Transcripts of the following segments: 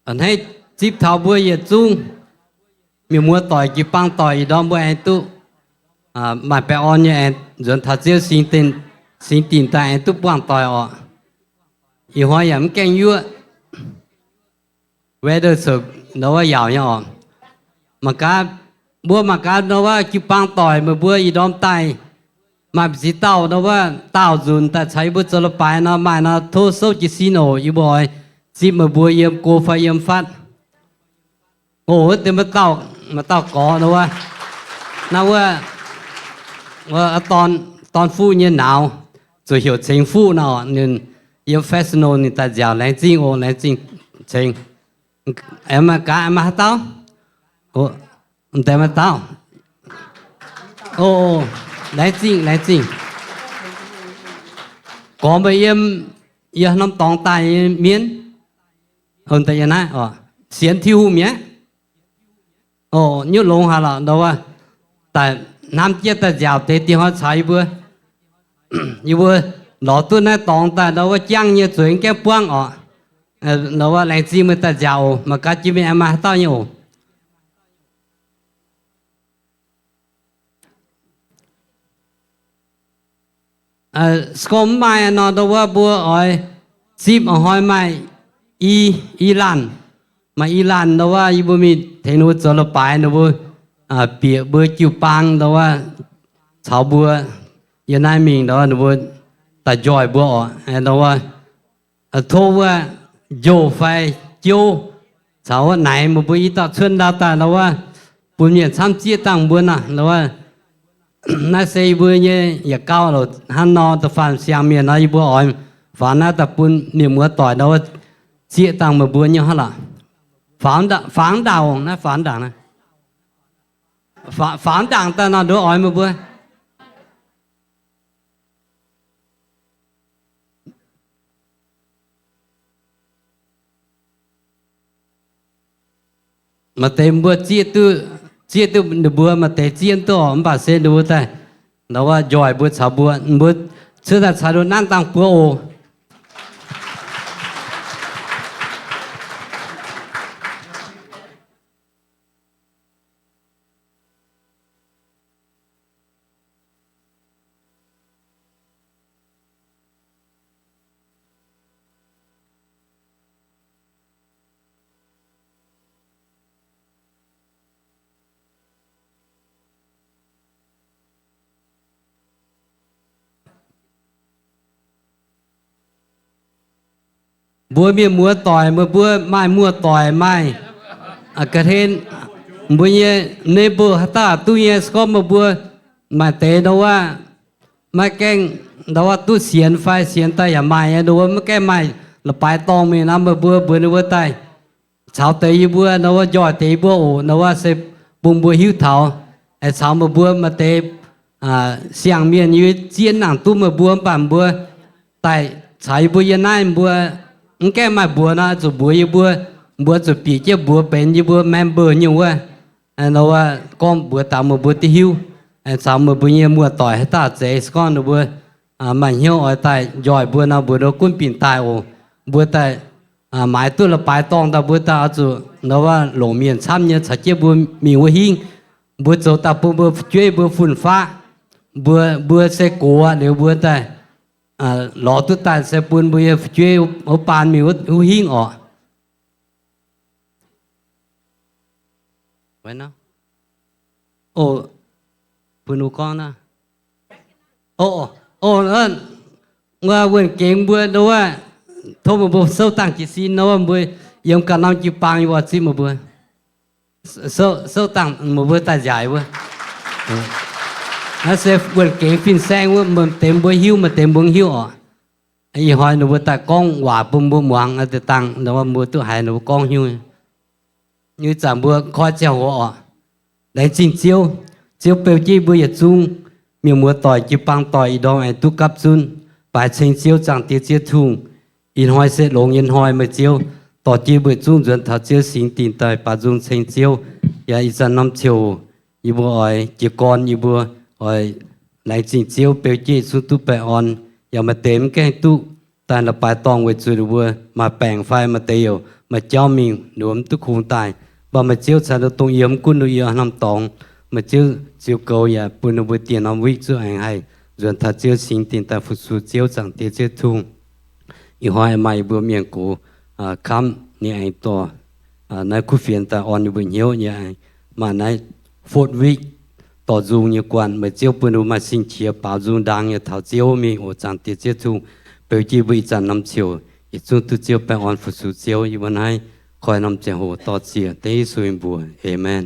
A'hneiv zipv taux mbuo yietc zungv mienh muoz doic, jiu-baang doic, ih ndorm mbuo aengx duqv maaih baengh orn nyei, aengx nzuonx taux Ziouv singx-dinc daaih aengx duqv buangh doic orqc. Ih hnoi yaac mv gaengh yuoqv, weather corc ndau wuov yaauc nyei orqc. Mangc gaax, mbuo mangc gaax ndau wuov jiu-baang doic meih mbuo ih ndorm daaih maaih ziex dauh ndau wuov daauh nzunc daaih caux yie mbuo zoux leiz-baaix nor, maaih nor tov souv jiez sin oc. Yie mbuo oix zipv meih mbuo yiem go fai yiem fatv. Oc, wuov deix maaih dauh gorx ndau wuov, naaiv wuov dorn fuqv nyei nauz, zuqc heuc Ceng Fuqv nor, ninh yiem Fresno, ninh daaih nziaauc. Laengz zingh oc, laengz zingh Ceng. Aengx maaih gaax, aengx maaih haaix dauh? Deix maaih dauh. Oc, laengz zingh, laengz zingh. Gorx meih yiem, yiem norm dorngx daaih nyei mienh? Sienx Tin-Hungh mi'aqv. Oc, nyutc longx haic lorqc ndau wuov, daaih hnamv jienv daaih nziaauc deix diex hnoi caux yie mbuo, yie mbuo lorz duqv naaiv dorngx daaih ndau wuov jangv nyei, zueiz mv gaengh buangv orqc. Ndau wuov laengz zingh meih daaih nziaauc oc. Mangc gaax jiex mingh aengx maaih haaix dauh nyei oc. Se gorngv mv maaih nor, ndau wuov mbuo oix zipv a'hnoi maaih i, i laanh, maaih i laanh ndau wuov yie mbuo mingh tengx ninh mbuo zoux leiz-baaix, ninh mbuo bieqc mbuo jiu-baang ndau wuov caux mbuo yiem naaiv mingh ndau wuov ninh mbuo daaih njoih mbuo orqc. Ndau wuov tov wuov njoh fai jouv caux wuov naaic meih mbuo i dauh cuotv ndau daaih ndau wuov bun mienh camv zieqv dangh mbuo naaic ndau wuov. Naaiv se yie mbuo nyei yietc gauh loc hnangv nor, da'faanh siang-mienh nor yie mbuo oix faaux naaiv daaih bun mienh muoz doic ndau wuov zieqv dangh meih mbuo nyei hnangv lorqc. Faaux ndaangc, naaiv faaux ndaangc, faaux ndaangc daaih nor nduov oix meih mbuo maaih deix mbuo zieqv duqv, zieqv duqv ninh mbuo, maaih deix zieqv duqv oc, mv baac se ninh mbuo daaih ndau wuov njoih mbuo caux mbuo, mbuo cuotv daaih caux ninh nanv dangh buo oc. Mbuo mienh muoz doic, meih mbuo maaih muoz-doic maaih ga'hlen, mbuo nyei neighbor haaix dauh duqv nyei, se gorngv meih mbuo maaih deix ndau wuov maiv gaengh ndau wuov duqv sienx fai sienx daaih yaac maaih nyei, ndau wuov maiv gaengh maaih leiz-baaix dorngh mingh nor, meih mbuo mbuox ninh mbuo daaih caux deix yie mbuo ndau wuov njoih deix yie mbuo oc. Ndau wuov se bun mbuo hiuv taux, caux meih mbuo maaih deix siang-mienh yie zien nangc duqv meih mbuo, mv baac mbuo daaih caux yie mbuo yiem naaiv, mbuo mv gaengh maaih mbuox nor, zuqc mbuox yie mbuo, mbuo zuqc bieqc jienv mbuox benx yie mbuo member nyei wuov. Ndau wuov gorngv mbuox daux meih mbuo duqv hiuv, caux meih mbuo nyei muoz-doic haaix dauh zeiz, se gorngv ninh mbuo maaih hnyouv oix daaih njoih mbuo nor, mbuox ninh mbuo gunv binc daaih oc. Mbuo daaih maaiz duqv leiz-baaix dorngh daaih, mbuo daaih oix zuqc ndau wuov longc mienh camv nyei caux jienv mbuo mingh wuov hingv. Mbuo zoux daaih bun mbuo fu'jueiv mbuo fun-faqv, mbuo, mbuo se gox aqv liuz mbuo daaih lorz duqv daaih se bun mbuo nyei fu'jueiv wuov baan mingh wuov hingv orqc. Oc, bun mbuo gorngv naaiv. Oc, wuonh gengx mbuo ndau wuov, tov meih mbuo souv dangh jiez sin nor, mbuo yiem ganh norm jiu-baang yie mbuo zipv meih mbuo. Souv dangh meih mbuo daaih nziaauc wuov. Naaiv se wuonh gengx fin-saeng wuov, maaih deix mbuo hiuv, maaih deix mbuo mv hiuv orqc. Ih hnoi ninh mbuo daaih gorngv waac bun mbuo muangx deix dangh, mbuo duqv haiz ninh mbuo gorngv hiuv. Ih zanc mbuo koi ziangh hoc orqc. Laengz zingh Ziouv. Ziouv beu jienv mbuo yietc zungv mienh muoz-doic, jiu-baang doic, ih ndorm aengx duqv gapv zunv baaix ceng Ziouv. Zaangc Diex Ziouv Tin-Hungh, ih hnoi se longx nyei hnoi meih Ziouv, dorh jienv mbuo yietc zungv nzuonx taux Ziouv singx dinc daaih baaux nzung ceng Ziouv. Yaac ih zanc norm ziouc yie mbuo oix jiez gorn, yie mbuo oix laengz zingh Ziouv beu jienv yietc zungv duqv baengh orn. Yaac maaih deix mv gaengh duqv daaih la'baaix dorngh weic zuqc ninh mbuo maaih baengc fai maaih deix youc maaih jauv mingh, ninh mbuo mv duqv kungx daaih. Mv baac meih Ziouv caux ninh dongh yiem, gunv ninh yiem haaix norm dorngx, meih Ziouv ziux goux yaac bun ninh mbuo dieh norm wikv zungv aengx haih nzuonx taux Ziouv singx dingh daaih fu-sux Ziouv, Zaangc Diex Ziouv Tin-Hungh. Ih hnoi maaih yie mbuo mienh gox kamv ninh aengx dorh naaiv kuv fienx daaih orn yie mbuo hnyouv nyei, maaih naaiv fourth week dorh nzung nyei guanh. Meih Ziouv bun ninh mbuo maaih sin-qiex baaux nzung ndaang nyei taux Ziouv mingh oc. Zaangc Diex Ziouv Tin-Hungh, beu jienv mbuo ih zanc norm ziouc yietc zungv duqv Ziouv baengh orn fu-sux Ziouv. Yie mbuo naaiv koi norm ziangh hoc dorh ziec dengv Yesu nyei mbuox. Aamen.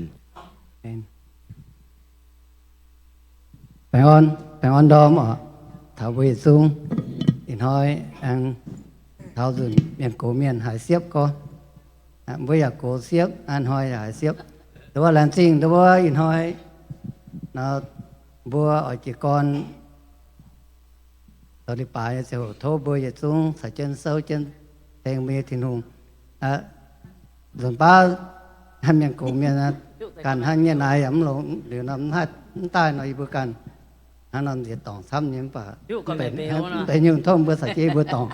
Baengh orn, baengh orn ndorm oc, taux mbuo yietc zungv. Ih hnoi aengx taux nzunc mienh gox mienh haiz siepv gorngv, mbuo yaac gox siepv, ih hnoi yaac haiz siepv. Nduov laengz zingh nduov ih hnoi nor, mbuo oix jiez gorn zoux leiz-baaix nyei ziangh hoc tov mbuo yietc zungv caux jienv souv jienv tengx mbuo nyei Tin-Hungh. Nzunc baav mienh gox mienh ganh hnangv nyei naaiv yaac mv longx liuz nor, mv daaih nor yie mbuo ganh hnangv nor nziex dorngc camv nyei mv baac mv benx nyungc, tov mbuo caux jienv yie mbuo dorngc.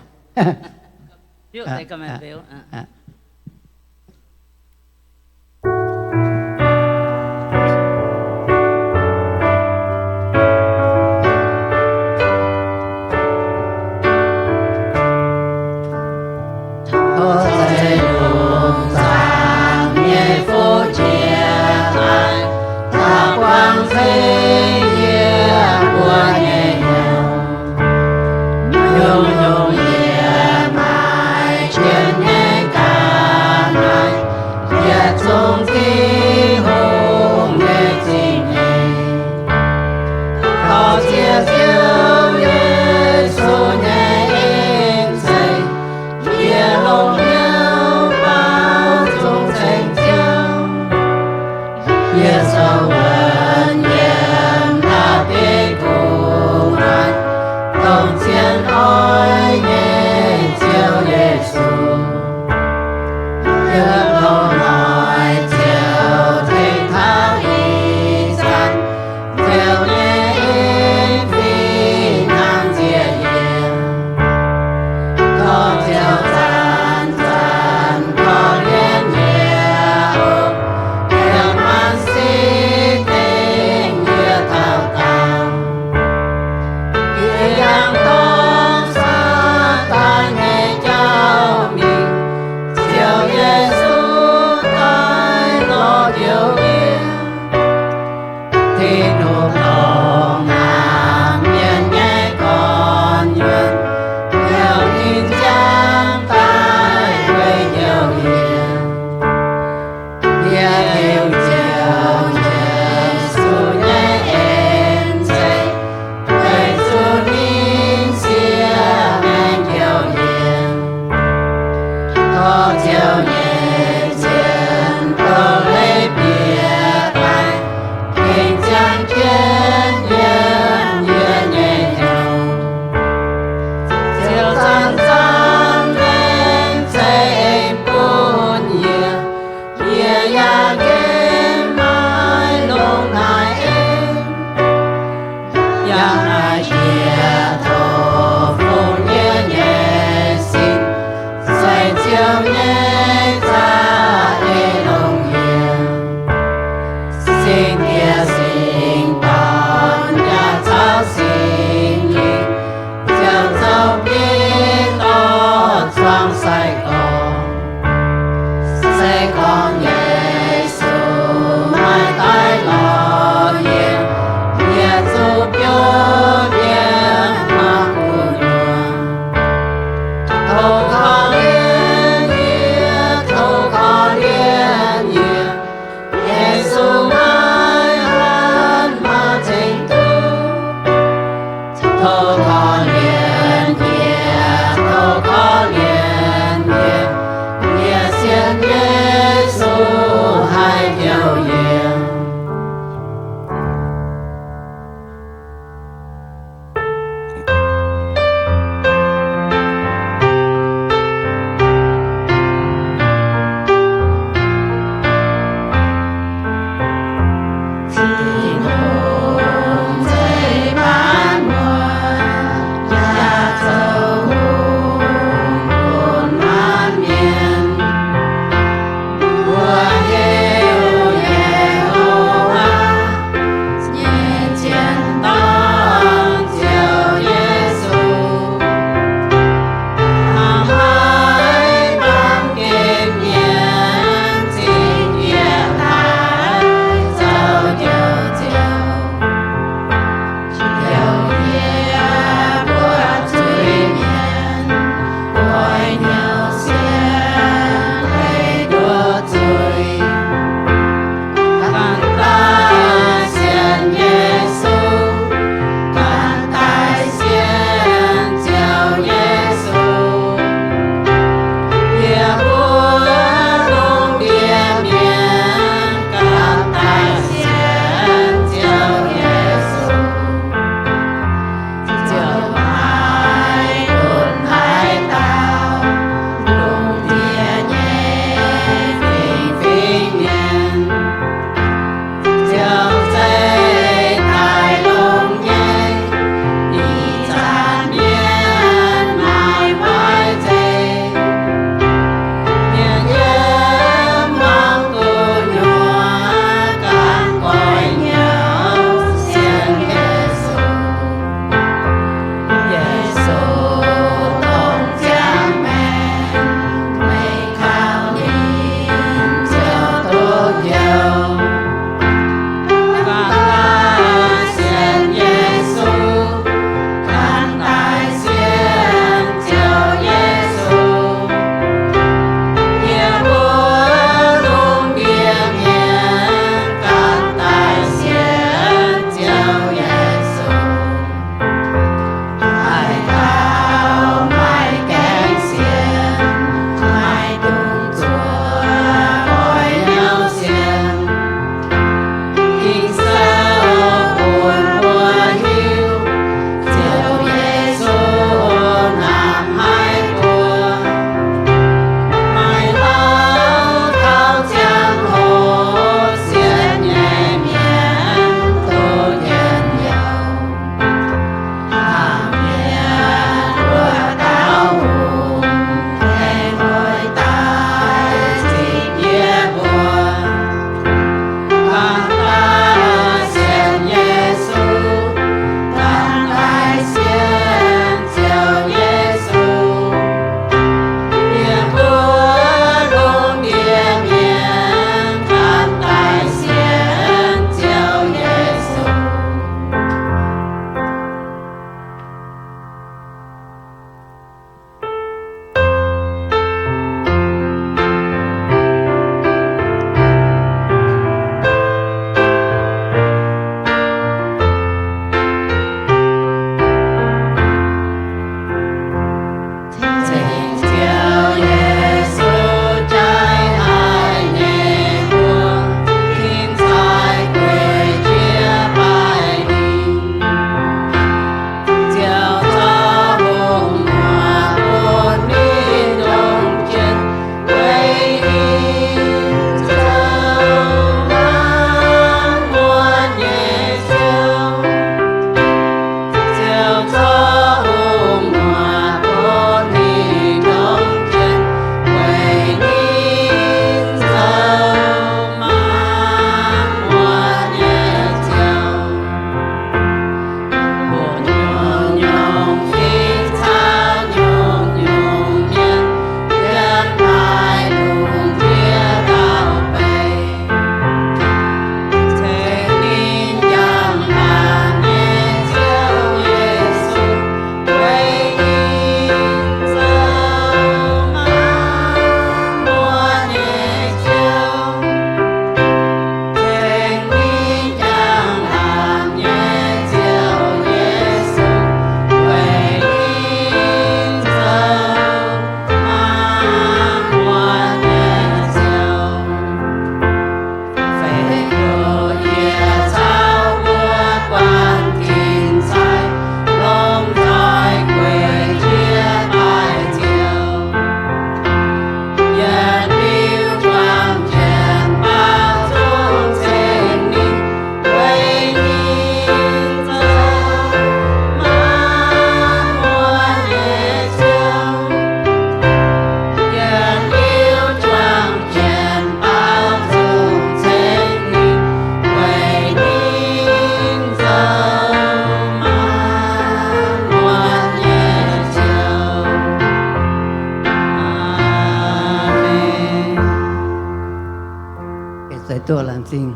Duqv laengz zingh,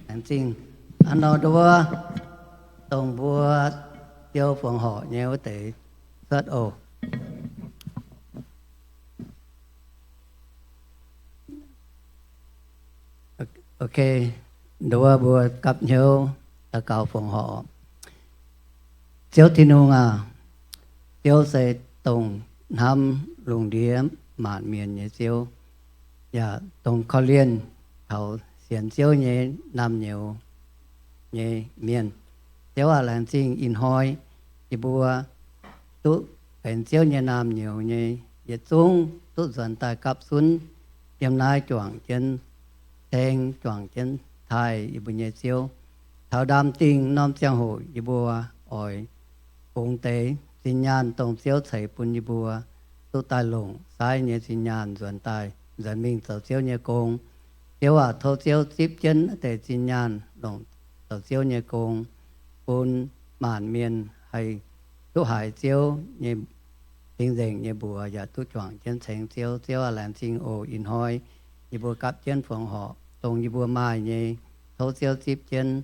laengz zingh. Hnangv nor nduov, dongh mbuo Ziouv fongc horc nyei wuov deix cuotv oc. Ok, nduov mbuo gapv hnyouv daux gaux fongc horc. Ziouv Tin-Hungh aac, Ziouv se dongh hnamv lungh ndiev maanc mienh nyei Ziouv, yaac dongh korv-lienh taux sienx Ziouv nyei naamh nyouz nyei mienh. Ziouv aac, laengz zingh ih hnoi yie mbuo duqv benx Ziouv nyei naamh nyouz nyei yietc zungv duqv nzuonx daaih gapv zunv yiem naaiv juangc jienv ceng, juangc jienv taaih yie mbuo nyei Ziouv. Taux ndaam-dingh norm ziangh hoc yie mbuo oix bungx deix zinh nyaanh dongh Ziouv ceix bun yie mbuo duqv daaih longc saaiv nyei zinh nyaanh nzuonx daaih, nzuonx mingh zoux Ziouv nyei gong. Ziouv aac, tov Ziouv zipv jienv naaiv deix zinh nyaanh longc zoux Ziouv nyei gong, bun maanc mienh haih duqv haiz Ziouv nyei cing-nzengc nyei mbuox yaac duqv juangc jienv ceng Ziouv. Ziouv aac, laengz zingh oc. Ih hnoi yie mbuo gapv jienv fongc horc dongh yie mbuo maaih nyei, tov Ziouv zipv jienv.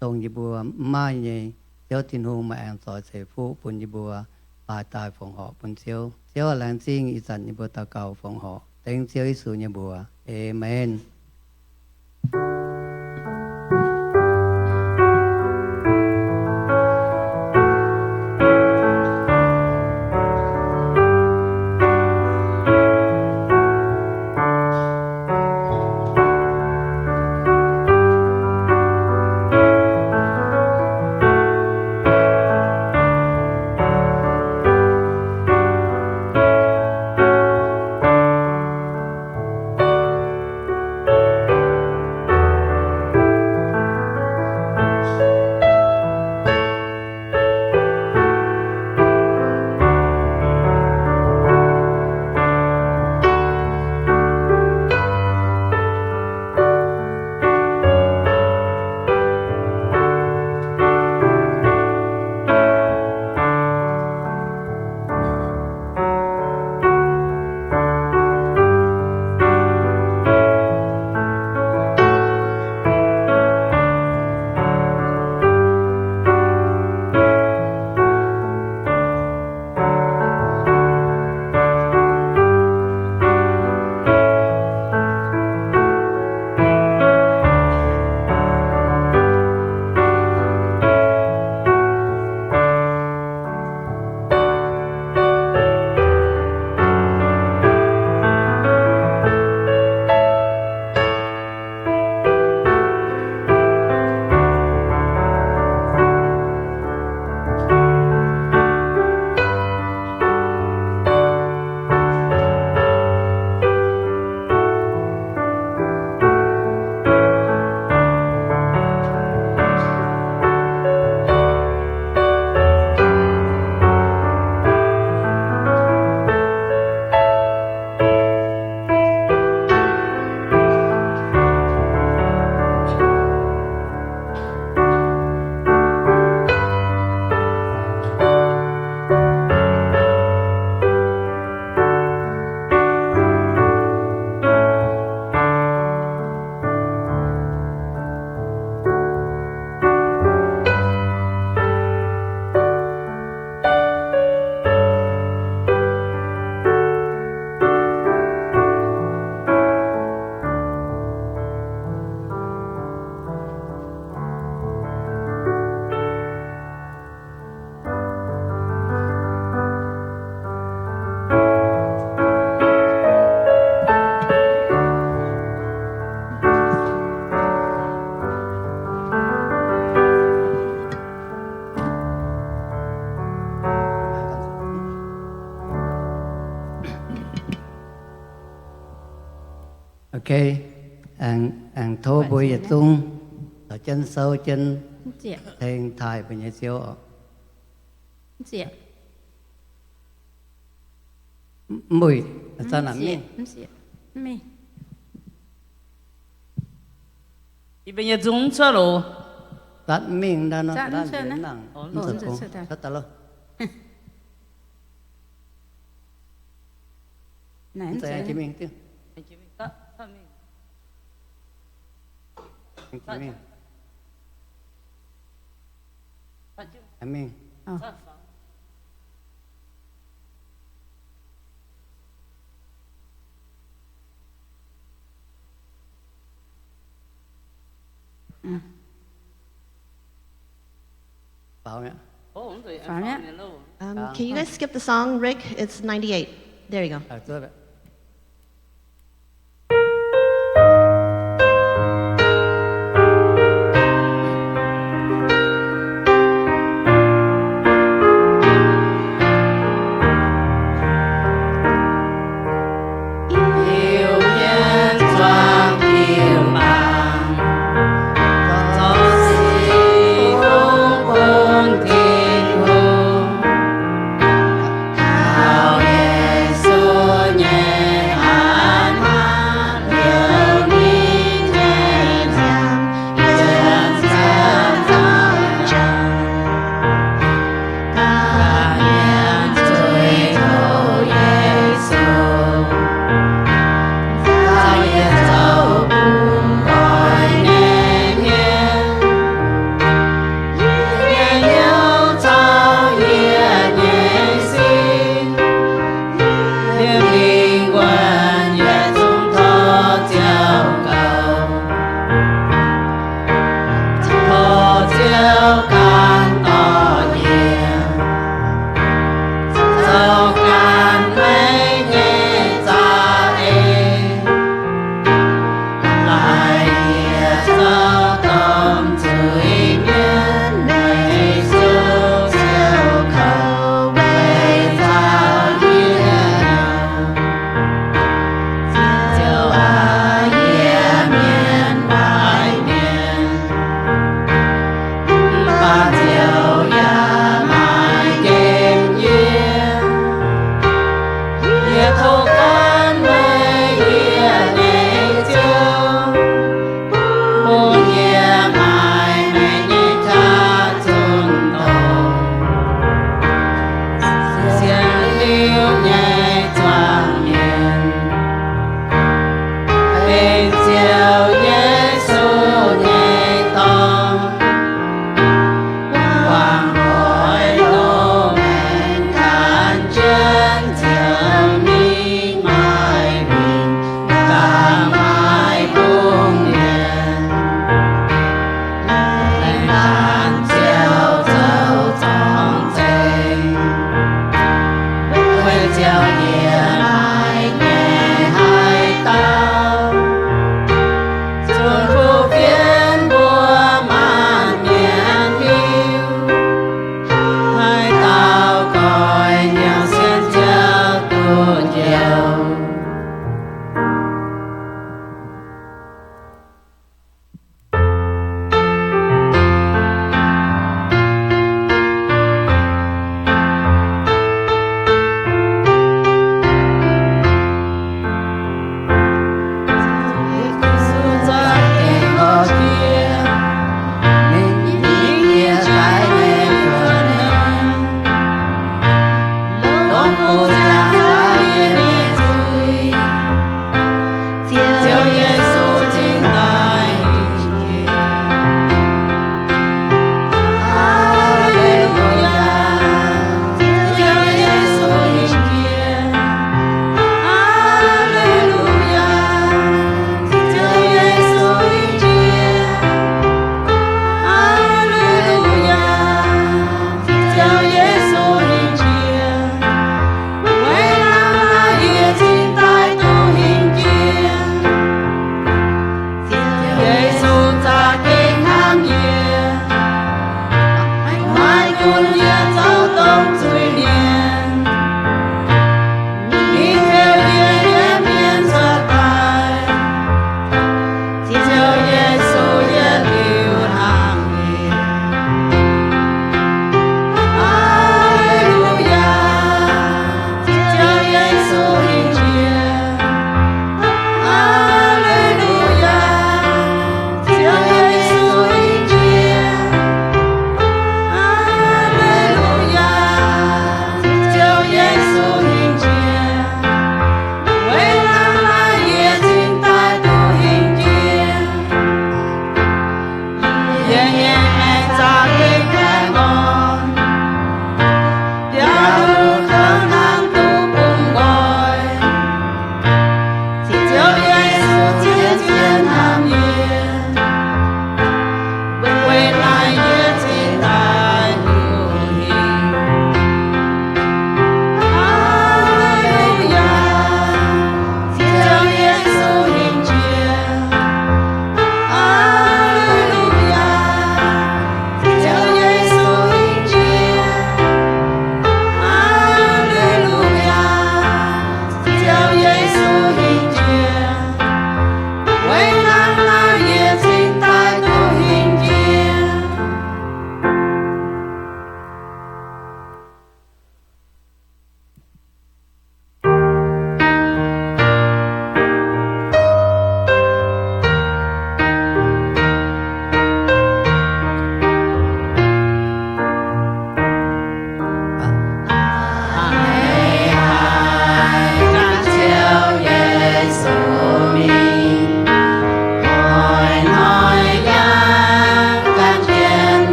Dongh yie mbuo mv maaih nyei, Ziouv Tin-Hungh maaih aengx zoix ceix fuqv bun yie mbuo baaix daaih fongc horc bun Ziouv. Ziouv aac, laengz zingh. Ih zanc yie mbuo daux gaux fongc horc dengv Ziouv Yesu nyei mbuox. Aamen. Ok, aengx, aengx tov mbuo yietc zungv caux jienv souv jienv ceng taaih mbuo nyei Ziouv oc. Mv muic, zanc naaic mingh. Yie mbuo nyei zungv cuotv loz. Zatv mingh nor, zatv mingh nangc, cuotv daaih loh. Mv zeiz mingh diuh. Amen. Amen. Oh. Mm. Faaux mi'aqv. Faaux mi'aqv. Um, can you guys skip the song, Rick? It's ninety-eight. There you go.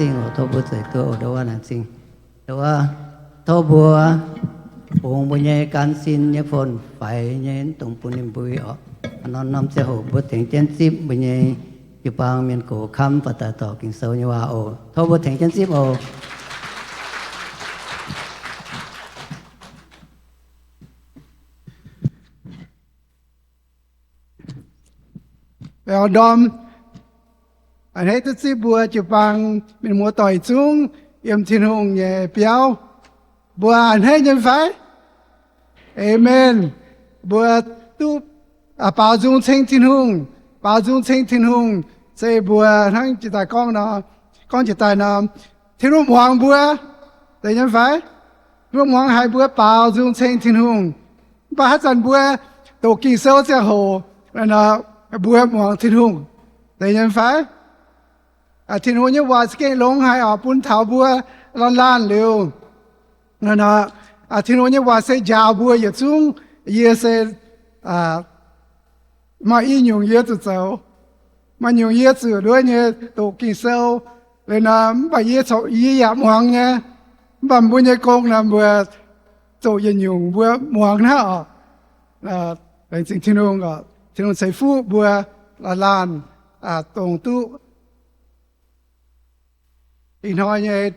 Zingh oc. Tov mbuo zeix duqv oc. Ndau wuov laengz zingh. Ndau wuov, tov mbuo bungx mbuo nyei gan sin nyei fon faix nyei, dongh bun ninh mbui oc. Norm norm ziangh hoc mbuo tengx jienv zipv mbuo nyei jiu-baang mienh gox kamv baac daaih dorc Ging-Sou nyei waac oc. Tov mbuo tengx jienv zipv oc. Biaux ndorm, a'hneiv duqv zipv mbuo jiu-baang mienh muoz doic zungv yiem Tin-Hungh nyei biauv. Mbuo a'hneiv nyei fai? Aamen. Mbuo duqv baaux nzung ceng Tin-Hungh. Baaux nzung ceng Tin-Hungh se mbuo hnangv jiex daaih gorngv nor, gorngv jiex daaih nor, Tin-Hungh muangx mbuo, zeiz nyei fai? Tin-Hungh muangx haic mbuo baaux nzung ceng Tin-Hungh. Mv baac haaix zanc mbuo doqc Ging-Sou ziangh hoc, mbuo muangx Tin-Hungh, zeiz nyei fai? Tin-Hungh nyei waac za'gengh longx haic oc, bun taux mbuo laanh laanh liuz. Tin-Hungh nyei waac se njaaux mbuo yietc zungv. Yie se maaih i nyungc yie zuqc zoux, maaih nyungc yie zuqc nduov nyei doqc Ging-Sou. Liuz nor, mv baac yie corc yie yaac muangx nyei. Mv baac mbuo nyei gong nor mbuo zoqc yietc nyungc mbuo muangx hnangv oc. Laengz zingh Tin-Hungh oc. Tin-Hungh ceix fuqv mbuo laanh laanh dongh duqv. Ih hnoi nyei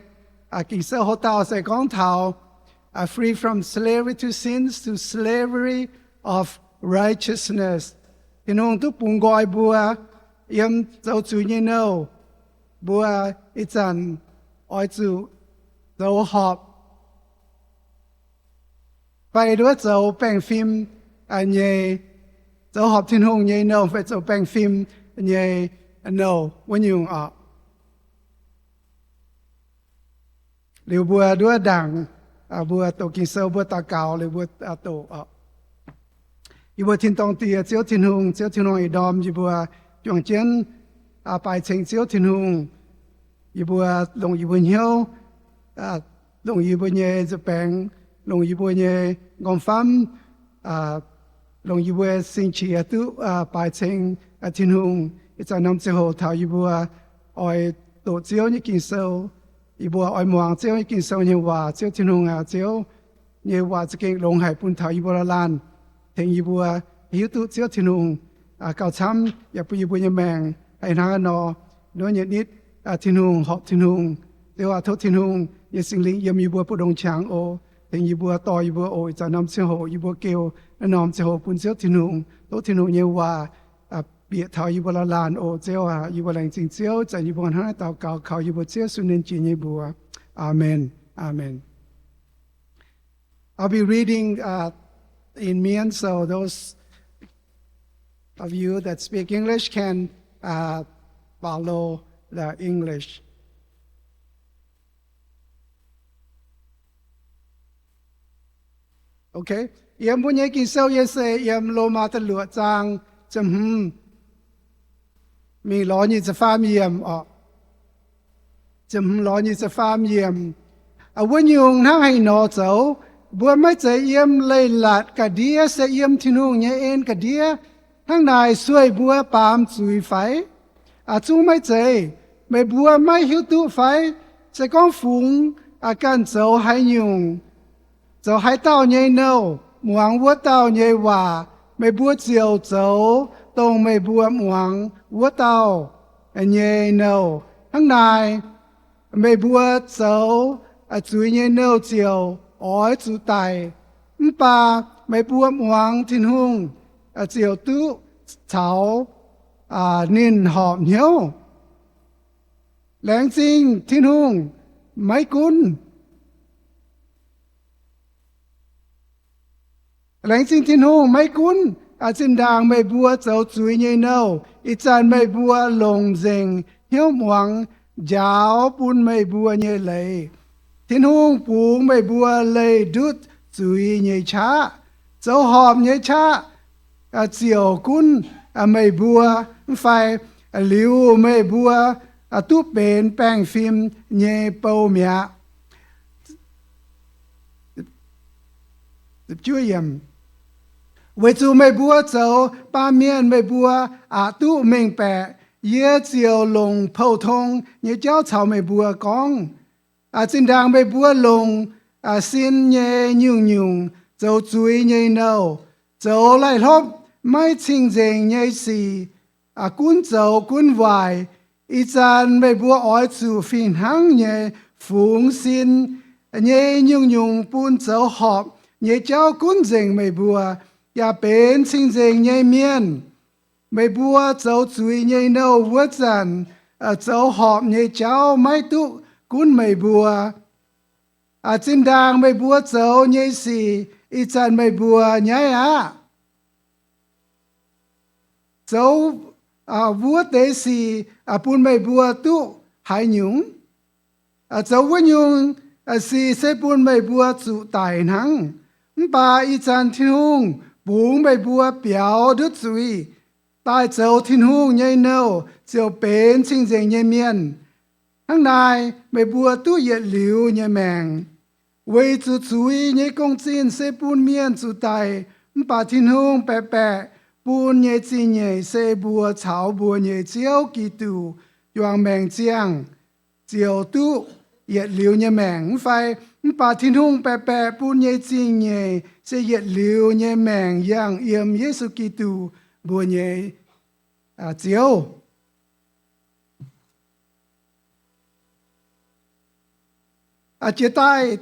Ging-Sou houv dauh se gorngv taux Free from slavery to sins, to slavery of righteousness. Tin-Hungh duqv bungx nqoi mbuo yiem zoux zuiz nyei nouh. Mbuo ih zanc oix zuqc zoux horpc fai nduov zoux baengh fim nyei, zoux horpc Tin-Hungh nyei nouh fai zoux baengh fim nyei nouh wuov nyungc oc. Liuz mbuo nduov ndaangc, mbuo doqc Ging-Sou, mbuo daux gaux liuz mbuo doqc oc. Yie mbuo tin-dorngh Diex, Ziouv Tin-Hungh, Ziouv Tin-Hungh ih ndorm yie mbuo juangc jienv baaix ceng Ziouv Tin-Hungh. Yie mbuo longc yie mbuo hnyouv, longc yie mbuo nyei nza'baengx, longc yie mbuo nyei nqorngv-famv, longc yie mbuo sing-qiex duqv baaix ceng Tin-Hungh. Ih zanc norm ziangh hoc taux yie mbuo oix doqc Ziouv nyei Ging-Sou, yie mbuo oix muangx Ziouv nyei Ging-Sou nyei waac. Ziouv Tin-Hungh aac, Ziouv nyei waac za'gengh longx haic bun taux yie mbuo laanh laanh, tengx yie mbuo hiuv duqv Ziouv Tin-Hungh gauh camv yaac bun yie mbuo nyei maengc haih hnangv nor, nduov nyei nitv Tin-Hungh, horpc Tin-Hungh. Ziouv aac, tov Tin-Hungh nyei Singx Lingh yiem yie mbuo mbu'ndongx qangx oc, tengx yie mbuo, dorh yie mbuo oc. Ih zanc norm ziangh hoc yie mbuo geu naaiv norm ziangh hoc bun Ziouv Tin-Hungh. Tov Tin-Hungh nyei waac bieqc taux yie mbuo laanh laanh oc. Ziouv aac, yie mbuo laengz zingh Ziouv. Ih zanc yie mbuo hnangv naaiv daux gaux kaux yie mbuo Ziouv Yesu nyei mbuox. Aamen. Aamen. I'll be reading uh, in Mien, so those of you that speak English can uh, follow the English. Okay. Yiem mbuo nyei Ging-Sou yie se yiem Lomaa da'luoqc zaang ziepc hmz mingh lorz nyic ziepc faam yiemc oc. Ziepc hmz lorz nyic ziepc faam yiemc. Wuov nyungc hnangv haaix nor zoux, mbuo maiv zeiz yiem leiz-latc ga'ndiev, se yiem Tin-Hungh nyei en ga'ndiev. Hnangv naaic sueih mbuo baamz zuiz fai? Zungv maiv zeiz. Meih mbuo maiv hiuv duqv fai? Se gorngv fungx ganh zoux haaix nyungc, zoux haaix dauh nyei nouh, muangx wuov dauh nyei waac, meih mbuo ziouc zoux dongh meih mbuo muangx wuov dauh nyei nouh. Hnangv naaic, meih mbuo zoux zuiz nyei nouh ziouc oix zuqc daic. Mv baac meih mbuo muangx Tin-Hungh ziouc duqv caux ninh horpc hnyouv. Laengz zingh Tin-Hungh maiv gunv Laengz zingh Tin-Hungh maiv gunv zinh ndaangc meih mbuo zoux zuiz nyei nouh, ih zanc meih mbuo longc nzengc hnyouv muangx njaaux bun meih mbuo nyei leiz. Tin-Hungh bungx meih mbuo leih ndutv zuiz nyei qaqv. Zoux horpc nyei qaqv ziouc gunv meih mbuo, mv fai liuz meih mbuo duqv benx baengh fim nyei bou mi'aqv. Weic zuqc meih mbuo zoux baamh mienh, meih mbuo aqc duqv mengh baeqc Yie ziouc longc pou-tong nyei jauv caux meih mbuo gorngv. Zinh ndaangc meih mbuo longc sin nyei nyungc-nyungc zoux zuiz nyei nouh, zoux laih hlopv maiv cing-nzengc nyei sic, gunv zoux gunv waaic, ih zanc meih mbuo oix zuqc fih hnangv nyei fungx sin nyei nyungc-nyungc bun zoux horpc nyei jauv gunv nzengc meih mbuo, yaac benx cing-nzengc nyei mienh. Meih mbuo zoux zuiz nyei nouh wuov zanc, zoux horpc nyei jauv maiv duqv gunv meih mbuo. Zinh ndaangc meih mbuo zoux nyei sic, ih zanc meih mbuo nyaiv aqv. Zoux wuov deix sic bun meih mbuo duqv haaix nyungc? Zoux wuov nyungc sic se bun meih mbuo zuqc daic hnangv. Mv baac ih zanc Tin-Hungh bungx meih mbuo biaux ndutv zuiz, daaih zoux Tin-Hungh nyei nouh ziouc benx cing-nzengc nyei mienh. Hnangv naaic meih mbuo duqv yietc liuz nyei maengc. Weic zuqc zuiz nyei gong-zinh se bun mienh zuqc daic, mv baac Tin-Hungh baeqc baeqc bun nyei zingh nyeic se mbuo caux mbuo nyei Ziouv Giduc juangc maengc ziangh ziouc duqv yietc liuz nyei maengc. Mv fai, mv baac Tin-Hungh baeqc baeqc bun nyei zingh nyeic se yietc liuz nyei maengc yangh yiem Yesu Giduc, mbuo nyei Ziouv. Jiex daaih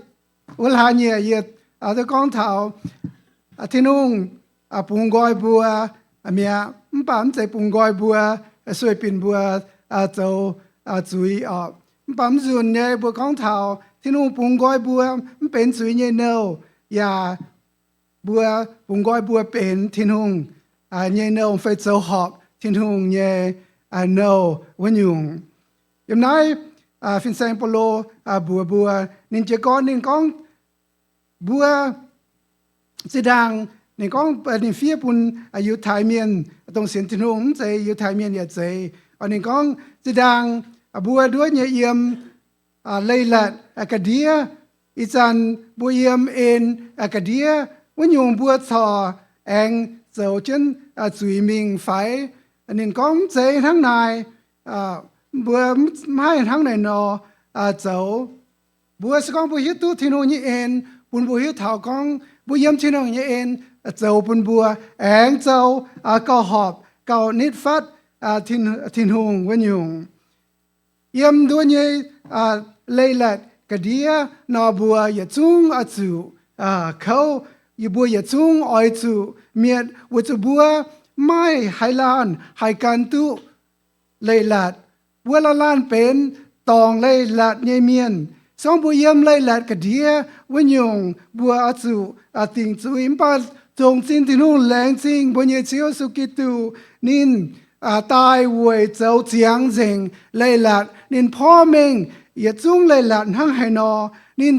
wuov hlaax nyieqc yie gorngv taux Tin-Hungh bungx nqoi mbuo mi'aqv, mv baac mv zeiz bungx nqoi mbuo sueih binc mbuo zoux zuiz orqc. Mv baac mv nzunc nyei mbuo gorngv taux Tin-Hungh bungx nqoi mbuo mv benx zuiz nyei nouh, yaac mbuo bungx nqoi mbuo benx Tin-Hungh nyei nouh fai zoux horpc Tin-Hungh nyei nouh wuov nyungc. Yiem naaiv fin-saeng Baulo mbuox mbuo, ninh jiez gorn ninh gorngv mbuo zinh ndaangc, ninh gorngv ninh fiev bun Yiutai Mienh, dongh sienx Tin-Hungh mv zeiz Yiutai Mienh yaac zeiz. Ninh gorngv zinh ndaangc mbuo nduov nyei yiem leiz-latc ga'ndiev, ih zanc mbuo yiem en ga'ndiev wuov nyungc mbuo corc aengx zoux jienv zuiz mingh fai? Ninh gorngv mv zeiz hnangv naaic. Mbuo mv haih hnangv naaic nor zoux. Mbuo se gorngv mbuo hiuv duqv Tin-Hungh nyei en, bun mbuo hiuv taux gorngv mbuo yiem Tin-Hungh nyei en zoux bun mbuo aengx zoux gauh horpc gauh nitv fatv Tin-Hungh wuov nyungc. Yiem nduov nyei leiz-latc ga'ndiev nor mbuo yietc zungv oix zuqc kouv, yie mbuo yietc zungv oix zuqc mietc, weic zuqc mbuo maiv haih laanh haih gan duqv leiz-latc. Mbuo laanh laanh benx dorngc leiz-latc nyei mienh. Se gorngv mbuo yiem leiz-latc ga'ndiev wuov nyungc, mbuo oix zuqc dingc zuiz. Mv baac longc zinh Tin-Hungh laengz zingh mbuo nyei Ziouv Yesu Giduc, ninh daaih weic zoux ziangx nzengc leiz-latc. Ninh porv mengh yietc zungv leiz-latc hnangv haaix nor. Ninh